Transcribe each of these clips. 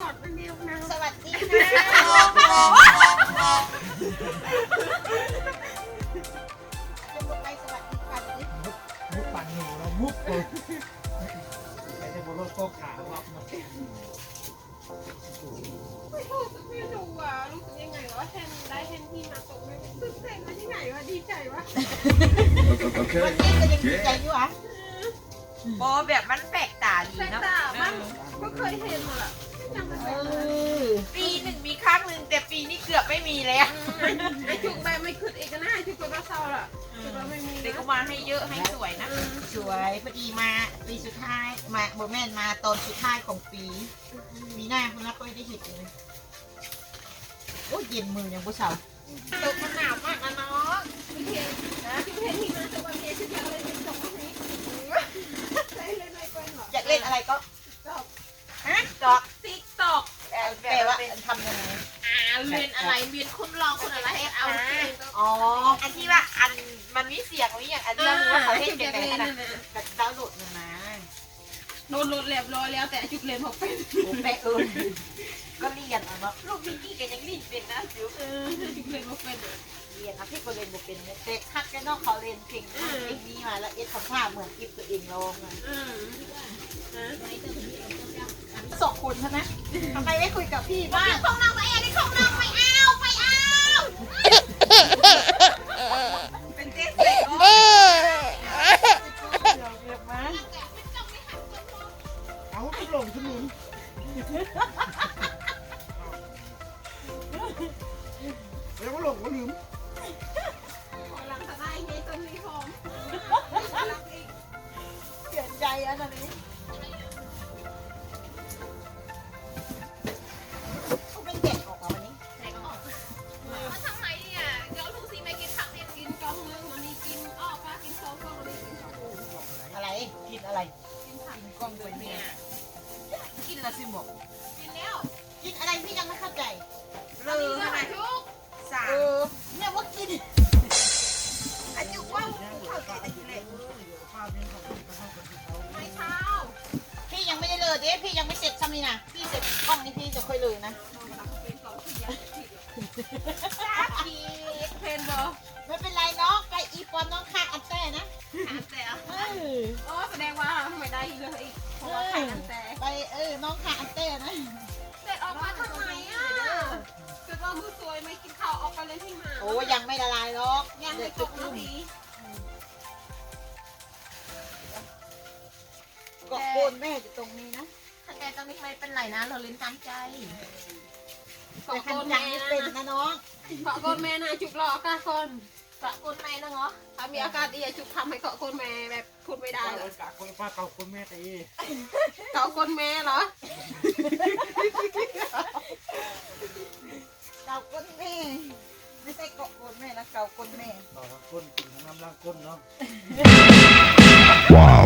ສະຫວັດດີຄ່ະ ໄປສະຫວັດດີຄ່ະ ມຸບປານໜູເນາະ ມຸບ ໄປແຕ່ບໍ່ລົດກໍຂາວັບເນາະ. ไม่รู้ ไม่รู้อะ รู้สึกยังไงวะ เห็น ได้เห็นหิมะตก ไม่รู้ ตื่นเต้นวะ ยังไงวะ ดีใจวะ โอเค วันนี้ก็ยังดีใจอยู่อะ บ่ แบบมันแปลกตาดีเนาะ แปลกตา มัน เออ บ่เคยเห็นอะ เออ ปีหนึ่งมีครั้งหนึ่ง แต่ปีนี้เกือบไม่มีแล้ว อืม ไอ้จุกแบบไม่คิดอีกนะ ไอ้จุกก็เศร้าละ อืม คิดว่าไม่มีนะ แต่ก็มาให้เยอะ ให้สวยนะ อืม สวย พอดีมาปีสุดท้าย มา บ่แม่น มาตอนสุดท้ายของปี มีหน้าพุ้นละค่อยได้เฮ็ดอยู่ โอ๊ย เย็นมือยังบ่เซา ตกมันหนาวมากนะน้อง พี่เคนนะ พี่เคนหิมะตกวันนี้ ฉันอยากเล่นติ๊กต็อกวันนี้ เล่นไม่เป็นหรอ อยากเล่นอะไรก็ ติ๊กต็อก ฮะ ติ๊กต็อก ติ๊กต็อก แปลว่าทำยังไง อ่า เรียนอะไร เรียนคนร้องคนอะไร เอา อ๋อ อันที่ว่า อัน มันมีเสียง มีอย่าง อันที่ว่าเขาเฮ็ดจั่งใด๋หั่นน่ะ ก็ดาวน์โหลดนั่นนะ โดนโหลดเรียบร้อยแล้ว แต่จุกเล่นบ่เป็น โอ้ แปะเอิ้น ก็เรียนเอาเนาะ ลูกพิงกี้ก็ยังเล่นเป็นนะจุก เออ จุกเล่นบ่เป็น เรียนเอา พี่ก็เล่นบ่เป็น แต่คักแน่เนาะ เขาเล่นเพลงนั้น เออ เพลงนี้มาแล้วเอ็ดทำท่าเหมือนคลิปตัวเองร้องอะ เออ สองคนเท่านั้น ทำไมไม่คุยกับพี่บ้าง ของน้องไปเอา ของน้องไปเอา ไปเอา เป็นเจ๊เสก เดี๋ยวมา เอ้า หลงขึ้นลืม แล้วก็หลงก็ลืม ขอหลังสบายไง ต้นนี้หอม เสียใจอันนี้ เขาเป็นเด็กออกมาวันนี้ ไหนก็ออกมา มาทางไหนเนี่ย เดี๋ยวลูกซีไม่กินผักเนี่ย กินกล่องนึง วันนี้กินออกมา กินสองกล่อง วันนี้กินสองกล่อง อะไร กินอะไร กินผัก กินกล่องเดียวเนี่ย กินแล้วสิบอก กินแล้ว กินอะไรพี่ยังไม่เข้าใจ เออ สาม เออ เนี่ยว่ากิน อายุว่าเข้าใจแต่ทีแรก ไม่เข้า พี่ยังไม่ได้เลยเด้ พี่ยังไม่เสร็จซ้ำนี่นะ พี่เสร็จกล้องนี่พี่จะค่อยเลยนะ เป็นบ่ ไม่เป็นไรน้อง ไปอีปอนน้องข้าอันแต่นะ อันแต่ เออ โอ้ แสดงว่าไม่ได้เลย เพราะว่าข้าอันแต่ ไป เออ น้องข้าอันแต่นะ เสร็จออกมาทางไหนอะ เกิดว่ามือสวยไม่กินข้าว ออกไปเล่นหิมะ โอ้ ยังไม่ละลายหรอก ยังไม่ตกนะพี่ เกาะโคนแม่อยู่ตรงนี้นะ ถ้าแกตรงนี้ไม่เป็นไรนะ เราเล่นตามใจ เกาะโคนแม่นะ เป็นนะน้อง เกาะโคนแม่นะ จุกรออากาศก่อน เกาะโคนแม่นะเนาะ ถ้ามีอากาศดีอะ จุกทำให้เกาะโคนแม่แบบพูดไม่ได้แล้ว เกาะโคนป้า เกาะโคนแม่ตี เกาะโคนแม่เหรอ เกาะโคนแม่ ไม่ใช่เกาะโคนแม่นะ เกาะโคนแม่ เกาะโคนกินทั้งน้ำล้างก้นเนาะ ว้าว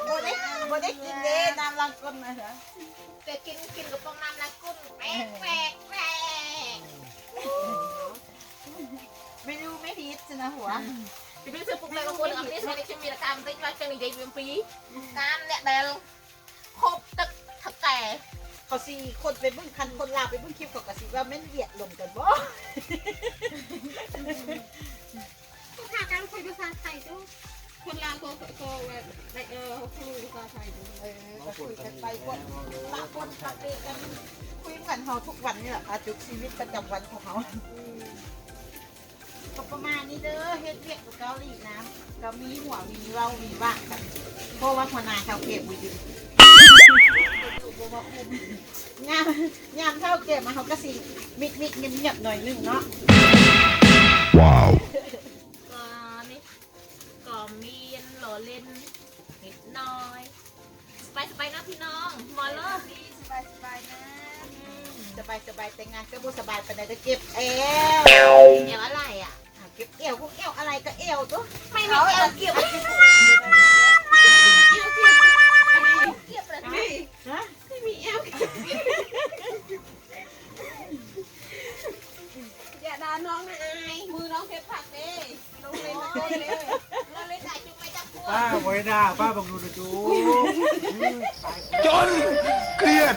บ่ได้ บ่ได้กินเด้ น้ำล้างก้นนะจ๊ะ แต่กิน กินกระป๋องน้ำล้างก้น แปลก แปลก แปลก ไม่รู้ไม่ผิดสินะหัว จะเป็นเสื้อปลุกแล้วก็คนเอาไปใส่ในชีวิตประจำวัน เป็นว่าจังใด๋เป็นปี ตามเนี่ยเดล ครบตึกเฒ่าแก่ เขาสิคนไปเบิ่ง คันคนลาวไปเบิ่งคลิป เขาก็สิว่าแม่นเวียดลมกันบ่ ก็พากันคุยภาษาไทยดู คนลาวก็ ก็แบบได้ เออ เขาคุยภาษาไทยดู เออ ก็คุยกันไป คนละคนปะเปกัน คุยกันเฮาทุกวันนี่แหละ อาจุชีวิตประจำวันของเฮา อืม ก็ประมาณนี้เด้อ เฮ็ดเวียกอยู่เกาหลีนะ ก็มีหัวมีเว้ามีว่ากัน เพราะว่าหัวหน้าเฒ่าแก่บ่อยู่ อยู่บ่มาคุม ยาม ยามเฒ่าแก่มา เฮาก็สิมิดๆ เงียบๆ หน่อยหนึ่งเนาะ ว้าว ก็นี่ ก็มีอันล้อเล่นนิดหน่อย สบายๆ นะพี่น้อง มอลเลอร์ สบายๆ นะ อืม สบายๆ แต่งงานก็บ่สบายปานใด ก็เจ็บแอว แอวอะไรอะ อ่ะ เจ็บแอว พวกแอวอะไรก็แอวตัว ไม่มีแอวเก็บ เก็บเลย ฮะ ไม่มีแอวเก็บ อย่าด่าน้องนะอาย มือน้องเก็บผักเด้ ลงเล่นมาต้นเลย เราเล่นได้จุกไม่จับพวก ป้า บ่ได้ ໜ້າປ້າບັກນູນນະຈູ ຈົນກຽດ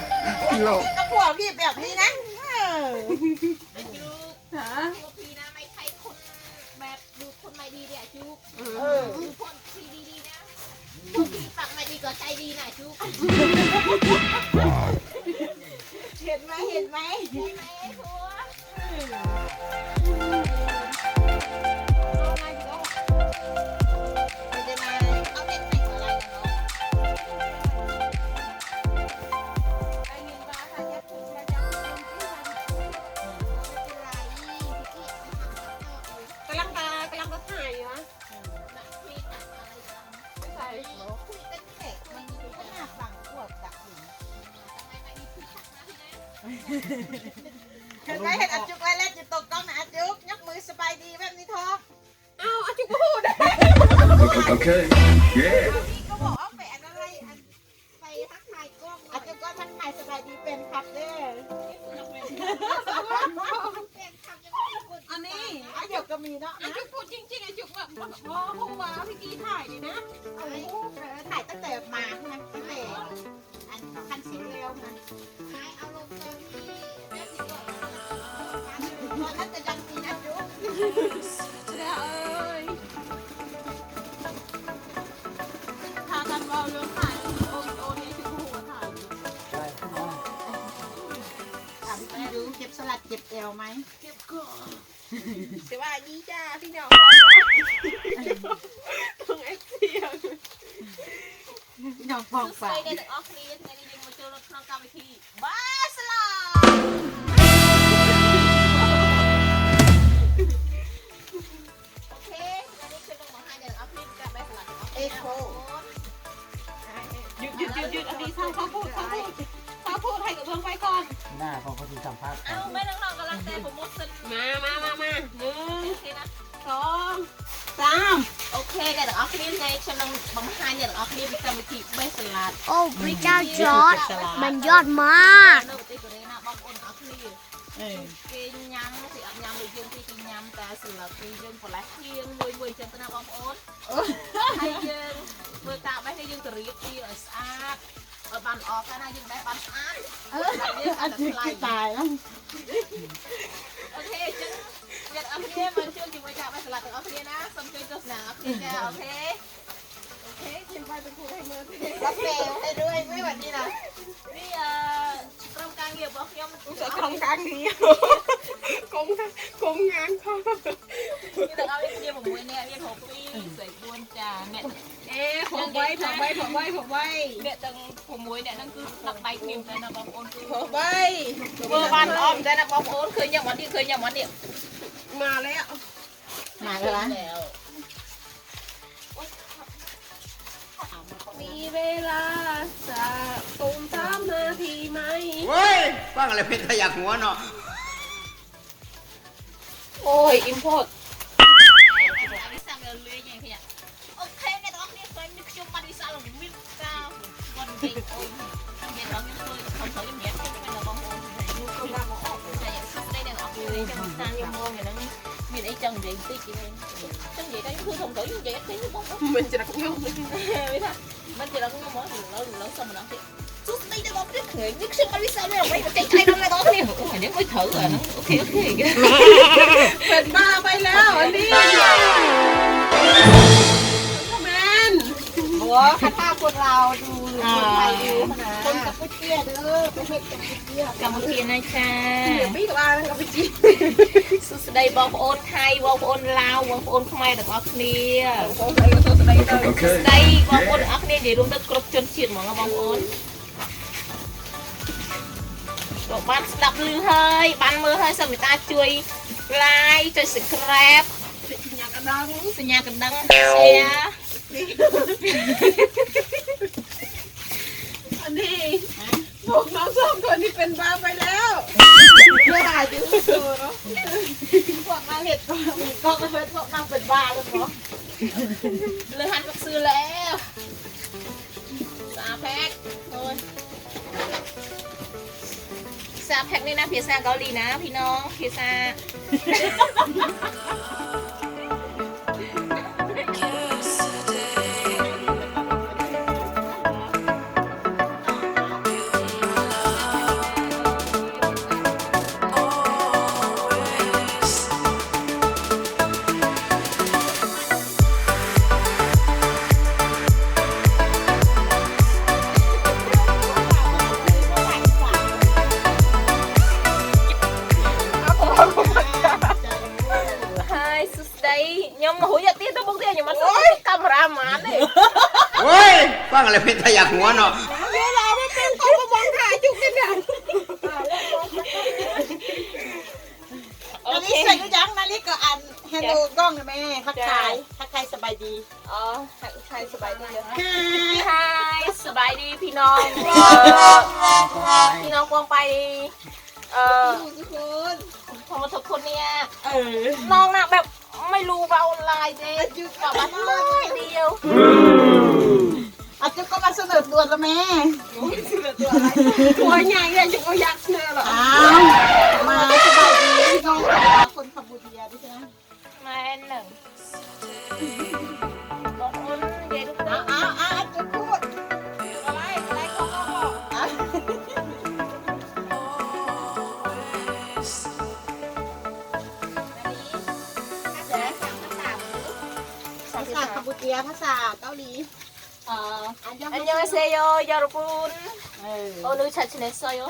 ກິນເຫຼົ້າ ກັບຜົວພີ່ແບບນີ້ນະ ເອີ ນະຈຸກ ຮະ ຜົວພີ່ນະ ໄມ່ໃຊ່ຄົນແບບ ດູດຄົນໄມ່ດີເດ້ອາຈຸກ ເອີ ດູດຄົນທີ່ດີໆນະ ພວກທີ່ປາກໄມ່ດີກໍໃຈດີນະອາຈຸກ ເຫັນໄໝ ເຫັນໄໝ ເຫັນໄໝຜົວ ເອີ ເອົາໄງດີເນາະ ເປັນຈັ່ງໃດ ເອົາເຮັດໃຫ້ກໍໄດ້ເນາະ ໄດ້ຍິນວ່າຖ້າຢາກ ກຳລັງ ກຳລັງ ກຳລັງຕັດຖ່າຍຢູ່ນະ ເຫັນໄໝ ເຫັນອາຈຸກໄວ້ແລ້ວ ຈຸດຕົກກ້ອງນະ ອາຈຸກ ຍົກມືສະບາຍດີແບບນີ້ທ້ອງ ອ້າວ ອາຈຸກບໍ່ຮູ້ເດ້ ໂອເຄ ເຢ້ ກໍບອກວ່າໄປອັນນັ້ນໄລ ອັນ ໄປທັກທາຍກ້ອງ ອາຈຸກກໍທັກທາຍສະບາຍດີແຟນຄລັບເດ້ ອັນນີ້ ອາຍຸກກໍມີເນາະ ອາຈຸກ ຜູ້ຈິງໆ ອາຈຸກແບບ ບໍ່ຮູ້ວ່າພີ່ກີ່ຖ່າຍນີ້ນະ ເອີ ຖ່າຍຕັ້ງແຕ່ມານະ ຕັ້ງແຕ່ ອັນຄັນຊິແລ້ວນະ ເອົາລົງເຈົ້າທີ່ ຕອນນັ້ນກະຍັງມີນະຈຸ ສະດາເອີຍ ພາກັນເວົ້າເລື່ອງຂາຍວິດີໂອ ວິດີໂອນີ້ຄືຮູ້ວ່າຂາຍ ຖາມພີ່ກີ່ດູ ເກັບສະຫຼັດເຈັບແອວໄໝ? ເຈັບກວ່າ ສະບາຍດີຈ້າພີ່ນ້ອງ ຂອງເອັຟຊີ ພີ່ນ້ອງປ້ອງປາຍ ເດີນອອກເລີຍ ໃນນີ້ຍັງມາເຈີລົດຂອງກັບໄປທີ່ບາສະລາ ໂອເຄ ອັນນີ້ຄືເບິ່ງມາໃຫ້ເດີນອອກເລີຍ ກັບໄປສະລາ ເອໂຄ ຢຸດ ຢຸດ ຢຸດ ຢຸດ ອັນນີ້ເຊົາ ເຊົາພູດ ເຊົາພູດ ເຊົາພູດ ໃຫ້ກະເບື້ອງໄປກ່ອນ ໜ້າຂອງເຂົາຊິສຳພາດ ເອົາ ໄປ ນ້ອງໆ ກຳລັງແຕ່ໂປຣໂມຊັນ ມາ ມາ ມາ ມາ ໜຶ່ງ ໂອເຄນະ ສອງ ສາມ ໂອເຄ ເດີນອອກເລີຍ ໃນກຳລັງບັງຫານເດີນອອກເລີຍ ກັບໄປທີ່ບາສະລາ ໂອ້ ພະເຈົ້າຈອດ ມັນຍອດມາກ ເອີ ເກຍຍັງ ຊິອາບນ້ຳ ເລີຍເຢີງ ເກຍຍັງ ແຕ່ສຳລັບເກຍຍັງ ປະລະເກຍຍັງ ເວີຍໆ ຈັ່ງຕະນະ ບອງໂອນ ໃຫ້ເຢີງ ເມື່ອຕາກໄປໃຫ້ເຢີງ ຕະຣີບ ທີ່ສະອາດ ເອົາບັນອອກກັນນະ ຍັງໄດ້ບັນສະອາດ ເອີ ຕາຍແລ້ວ ໂອເຄ ຈຶ່ງ ຢາກເອົາເຄ ມາເຈີກັນ ຈຶ່ງໄວ້ຕາກໄປສະລັດ ເອົາເຄນະ ສົມເຄ ໂຄສະນາ ໂອເຄ ໂອເຄ ໂອເຄ ເປັນໄປເປັນຜູ້ໃຫ້ເມີ ຮັບແຊໃຫ້ດ້ວຍ ມື້ວັນນີ້ນະ ນີ້ ເອີ ກອງກາງດຽວບໍ່ ຍອມ ອຸດສາຫະກຳກາງດຽວ ກົງ ກົງງານເຂົາ ນີ້ຕ້ອງເອົາໄອ້ດຽວບໍ່ມວຍແນ່ ວຽນຫົກປີ ສວຍກວນຈາແມ່ນ ເອ ພວກໄວ ພວກໄວ ພວກໄວ ພວກໄວ ແມ່ນຈັ່ງ ຜົມມວຍເນຍ ນັ້ນຄືນັກໄບຄຣີມແຕ່ນະບອງໂອນ ຄືເບີບ້ານອ້ອມແຕ່ນະບອງໂອນ ເຄີຍຍາມວັນນີ້ ເຄີຍຍາມວັນນີ້ ມາແລ້ວ ມາແລ້ວ ມີເວລາສະສົມສາມນາທີໄໝ? ໂອ້ຍ ຟັງແລ້ວເປັນຕາຢາກຫົວເນາະ. ໂອ້ຍ ອີ່ມໂພດ. ເປັນບ້າໄປແລ້ວອັນນີ້ ແມ່ນ ບໍ່ ຄັນຖ້າຄົນລາວດູ ຄົນໄທດູນະ ຄົນກຳປູເຈຍເດີ ໄປເຮັດກຳປູເຈຍ ກຳປູເຈຍນະຈ້າ ປີກວ່າກຳປູເຈຍ ສຸດສະໄດບອກໂອນໄທ ບອກໂອນລາວ ບອກໂອນຂະແມ ແລ້ວກໍອອກເນຍ ສະໄດບອກໂອນອອກເນຍ ເດ ລວມທັງກົບຊົນຊາດໝອງ ບອກໂອນ. ບອກບ້ານສະດັບລືເຮີ້ຍ ບ້ານເມີເຮີ້ຍ ສະມິຕາ ຊ່ວຍໄລ ຊ່ວຍສະແຄຣບ ສັນຍາກະດັງ ສັນຍາກະດັງ ເຊຍ ອັນນີ້ ພວກນ້ອງສອງຄົນນີ້ເປັນບ້າໄປແລ້ວ ບໍ່ຫາຍຢູ່ໂຕເນາະ ພວກນາງເຮັດກໍມີກໍເປັນພວກນາງເປັນບ້າແລ້ວເນາະ ເລີຍຫັນບັກຊື່ແລ້ວ. ສາມແພັກ ໂອ້ຍ ສາມແພັກນີ້ນະ ເພຊາເກົາຫຼີນະ ພີ່ນ້ອງ ເພຊາ ເພຊາ ເພຊາ ເປັນຕາຢາກຫົວເນາະ. ເວລາມັນເປັນຄົນມາມອງຖ້າຢູ່ຄືກັນ. ໂອເຄ ອັນນີ້ໃສ່ຢູ່ຍັງ ນາລິກກໍອັນ Hello ກ້ອງນະແມ່ ທັກທາຍ ທັກທາຍສະບາຍດີ. ອໍ ທັກທາຍສະບາຍດີ. Hi ສະບາຍດີພີ່ນ້ອງ ເອີ ພີ່ນ້ອງປອງໄປ ເອີ ທຸກຄົນ ທັງໝົດທຸກຄົນເນຍ. ເອີ ນ້ອງນະແບບ ໄມ່ຮູ້ເວົ້າຫຼາຍເດ້ ເວົ້າມາໜ້ອຍດຽວ. ອາຈຸກກໍມາສະເໜີຕົວລະແມ່. ໂອ້ຍ ສະເໜີຕົວອະໄລ ຕົວໃຫຍ່ເລີຍ ຍັງບໍ່ຢາກສະເໜີຫຼອກ. ອ້າວ ມາສະບາຍດີພີ່ນ້ອງ ຄົນຄຳບູເດຍເດ້. ມາອັນໜຶ່ງ ບອກຄົນເດທຸກຄົນ. ອ້າວ ອ້າວ ອ້າວ ຈຸກພູດ ອະໄລ ອະໄລກໍບອກ. ພາສາຄຳປູເຈຍ ພາສາເກົາຫຼີ. ອ່າ 안녕하세요 여러분. ເອີ 오늘 잘 지냈어요?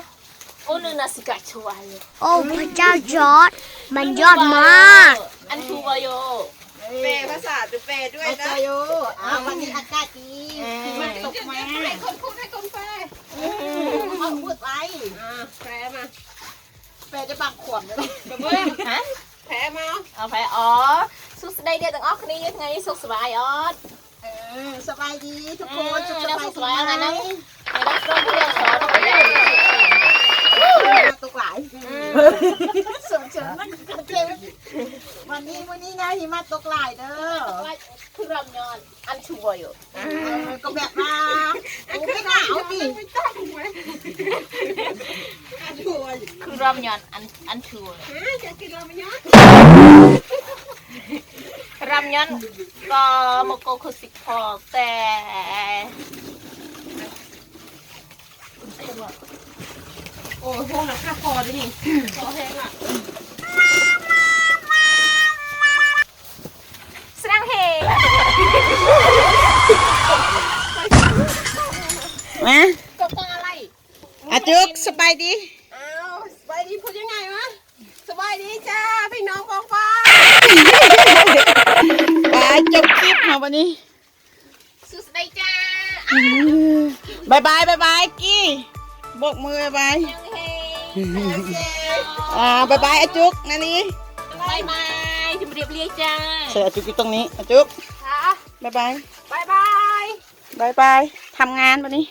오늘 날씨가 좋아요. ໂອ້ ພະເຈົ້າ ຍອດ ມັນຍອດມາກ. 안녕하세요. 안 추워요. ເອີ ແປພາສາ ແປດ້ວຍນະ. 안녕하세요. ອ້າວ ວັນນີ້ອາກາດດີ ເອີ ຫິມະຕົກມາ. ໃຫ້ຄົນຄູດ ໃຫ້ຄົນແປ. ເອີ ເອົາໝົດໄວ້. ອ່າ ແປມາ ແປຈະບັງຄວາມເດີ. ກະເບິ່ງ ຮະ ແປມາ. ເອົາແປ ອໍ ສຸກສະບາຍດີທັງອອກຄົນນີ້ ຍັງໄງ ສຸກສະບາຍອອດ. ເອີ ສະບາຍດີທຸກຄົນ ເອີ ສຸກສະບາຍ ສຸກສະບາຍ ມານຳ ມາຕົກຫຼາຍ. ເອີ ເຊີນໆ ນັ່ງກັນເລີຍ. ວັນນີ້ ມື້ນີ້ນະ ຫິມະຕົກຫຼາຍເດີ. 그러면 안 추워요. ເອີ ກໍແບບວ່າ ໂອ້ ໄປໜາວຕິ 그러면 안, 안 추워요. 그러면 거 먹고 싶어. 때. ໂອ້ຍ ໂຫ ໜັກຄາຄໍເດ້ນີ້ ຄໍແຫ້ງລະ. 사랑해. ມາ ກໍກໍອະໄລ. ອາຈຸກ ສະບາຍດີ. ອ້າວ ສະບາຍດີ ພູດຍັງໄງວະ? ສະບາຍດີຈ້າ ພີ່ນ້ອງປອງປາຍ. ໄປ ຈົບຄລິບເຮົາບັດນີ້. ສຸດສະບາຍດີຈ້າ. ບາຍບາຍ ບາຍບາຍ ກີ້ ໂບກມືບາຍບາຍ. ອ່າ ບາຍບາຍ ອາຈຸກ ນາລີ. ບາຍບາຍ ຈະມາລຽບລຽຈ້າ. ໃສ່ອາຈຸກຢູ່ຕົງນີ້ ອາຈຸກ. ບາຍບາຍ ບາຍບາຍ ບາຍບາຍ. ທຳງານບັດນີ້.